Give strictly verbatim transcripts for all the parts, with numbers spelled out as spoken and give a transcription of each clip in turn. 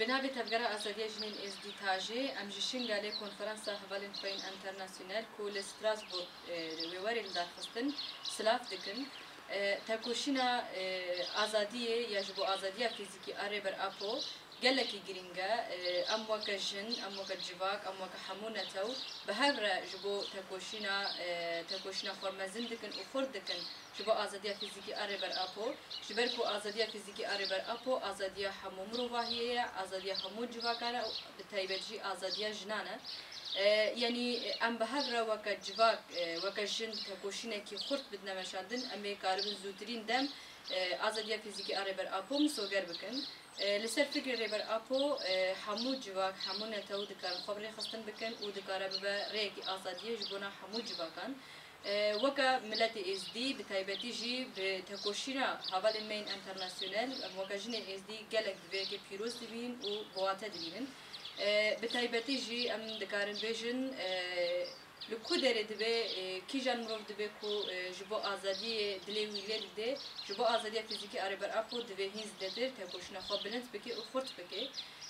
Bi navê Tevgera Azadiya Jinên Êzdî, TAJE, em ji Şingalê konferansa hevalên xwe yên enternasyonel ku li Strasbourg, e, wê werê lidarxistin, silav dikin. E, tekoşîna, e, azadiyê ya ji bo azadiya fîzîkî a Rêber Apo gelekî girîng e. E, em weke jin, em weke civak, em weke hemû netew bi hev re ji bo tekoşîna, e, tekoşîna xwe mezin dikin û xurt dikin ji bo azadiya fîzîkî a Rêber Apo. Ji ber ku azadiya fîzîkî a Rêber Apo azadiya hemû mirovahiyê ye, azadiya hemû civakan e û bi taybet jî azadiya jinan e. E, yanî em bi hev re weke civak, e, weke jin tekoşînekî xurt bidine meşandin, em ê karibin zûtirîn dem, e, azadiya fîzîkî a Rêber Apo misoger bikin. E, li ser fikrê Rêber Apo, e, hemû civak, hemû netew dikarin xwe bi rêxistin bikin û dikare bibe rêyekî azadiyê ji bona hemû civakan. E, weke miletê Êzdî, bi taybetî jî bi tekoşîna hevalên me yên enternasyonel, em weke jinên Êzdî gelek bi vê yekê pîroz dibînin û bi wate dibînin. E, bi taybetî jî em dikarin bêjin, e, li ku derê dibe, e, kîjan mirov dibe ku, e, ji bo azadiyê dilê wî lê dide, ji bo azadiya fîzîkî a Rêber Apo divê hîn zêdetir tekoşîna xwe bilind bike û xurt bike.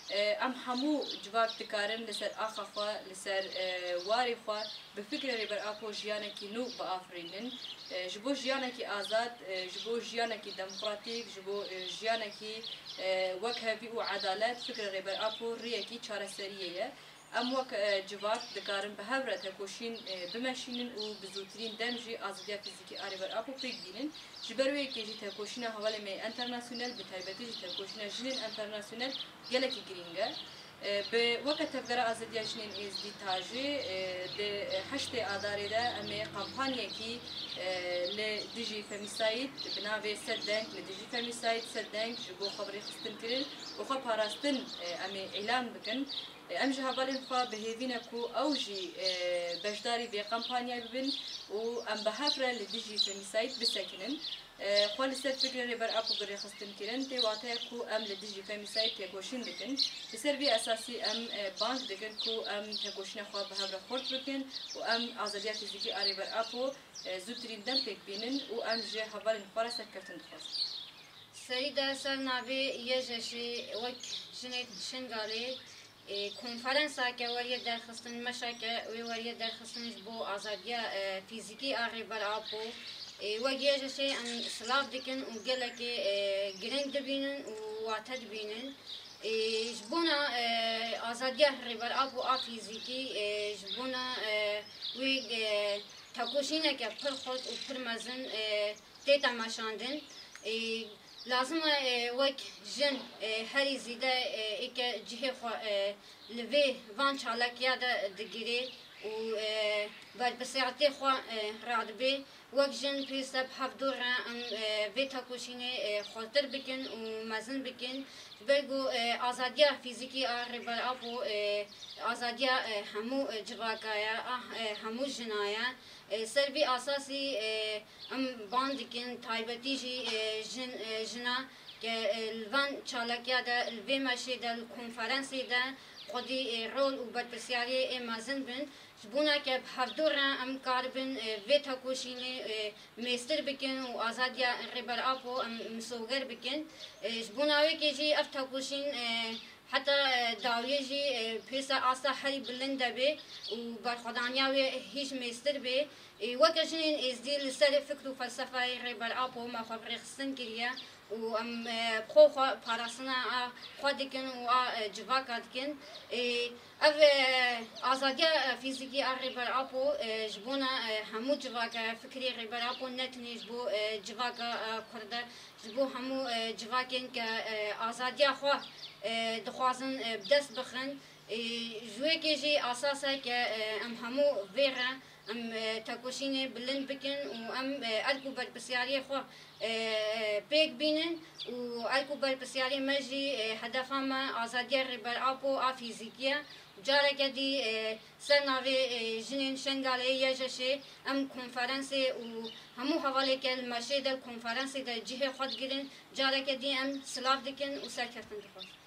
E, em hemû civak dikarin li ser axa xwe, li ser, e, warê xwe, bi fikrê Rêber Apo jiyanekî nû biafirînin. E, ji bo jiyanekî azad, e, ji bo jiyanekî demokratîk, ji bo, e, jiyanekî, e, wekhevî û edalet, fikrê Rêber Apo rêyekî çareseriyê ye. Em wek, e, civak dikarin bi hev re tekoşîn, e, bimeşînin û bi zûtirîn dem jî azadiya fîzîkî a Rêber Apo pêk bînin. Ji ber wê yekê jî tekoşîna hevalên me yê enternasyonel, bi taybetî jî tekoşîna jinên enternasyonel gelekî girîng e. E, bi weke Tevgera Azadiya Jinên Êzdî, TAJE, e, di heştê Adarê de em ê kampanyekî, e, li dijî femîsayîd bi navê Sed Deng, li dijî femîsayîd, Sed Deng ji bo xwe bi rêxistin kirin û xwe parastin, e, em ê îlan bikin. Em ji hevalên xwe bi hêvî ne ku ew jî, e, beşdarî vê kampanyayê bibin û em bi hev re li dijî femîsayîd bisekinin. E, xwe li ser fikrê Rêber Apo bi rêxistin kirin, tê wateya ku em li dijî femîsayîd têkoşîn dikin. Li ser vî esasî em, e, bang dikin ku em tekoşîna xwe bi hev re xurt bikin û em azadiya fîzîkî a Rêber Apo, e, zûtirîn dem pêk bînin û em ji hevalên xwe re serkeftin dixwazin. Serî de ser navê YJŞ'ê wek jinê Şingalê, e, konferansa ke weriye derxistin, meşa ke wê weriye derxistin ji bo azadiya, e, fîzîkî a Rêber Apo, e, wek YJŞ'ê em silav dikin û gelekê, e, girîng dibînin û wate dibînin. E, ji bona, e, azadiya Rêber Apo a fîzîkî, e, ji bona, e, wê, e, tekoşîneke pir xurt û pir mezin, e, tête meşandin. E, lazim e, e, wek jin, e, herî zêde, e, êke cihê xwe, e, li vê van çalakiya de digirê û, e, berpirsiyartê xwe, e, radibê. Wek jin pêwîst e bi hevdû re em, e, vê tekoşînê, e, xurtir bikin û mezin bikin. Ji ber ku, e, azadiya fîzîkî a Rêber Apo, e, azadiya, e, hemû, e, civaka ye, a, e, hemû jina ye. E, ser vî asasî, e, em ban dikin, taybetî jî, e, jin, e, jina ke, e, li van çalakiya de, li vê meşê de, li konferansê de xwedî, e, rol û berpirsiyariyê ê mezin bin. Ji bona ke bi hevdû re em karibin, e, vê tekoşînê, e, mêstir bikin û azadiya Rêber Apo em misoger bikin. E, ji bona wê yekê jî ev tekoşîn, e, heta, e, dawiyê jî, e, pêsa asta herî bilind de bê û berxwedaniya wê hîş mêstir bê. E, weke jinên Êzdî li ser fikr û felsefeyê Rêber Apo me xwe bi rêxistin kiriye û em, e, bi xwe xwe parastina a xwe dikin û a, e, civaka dikin. E, ev, e, azadiya, e, fîzîkî a Rêber Apo, e, ji bona, e, hemû civaka ye. Fikrê Rêber Apo ne tenê ji bo, e, civaka, e, Kurd e, ji bo hemû, e, civakên ke, e, azadiya xwe, e, dixwazin, e, bi dest bixin. E, ji wê yekê jî asas e ke, e, em hemû vê re em, e, tekoşînê bilind bikin û em, e, erk û berpirsiyariyê xwe, e, pêk bînin û erk û berpirsiyariyê me jî, e, hedefa me azadiya Rêber Apo a fîzîkî ye. Careke dî, e, ser navê, e, jinên Şengalê YJŞ'ê em konferansê û hemû hevalê ke li meşê de konferansê de cihê xwe digirin, careke dî em silav dikin û serkeftin dixwazin.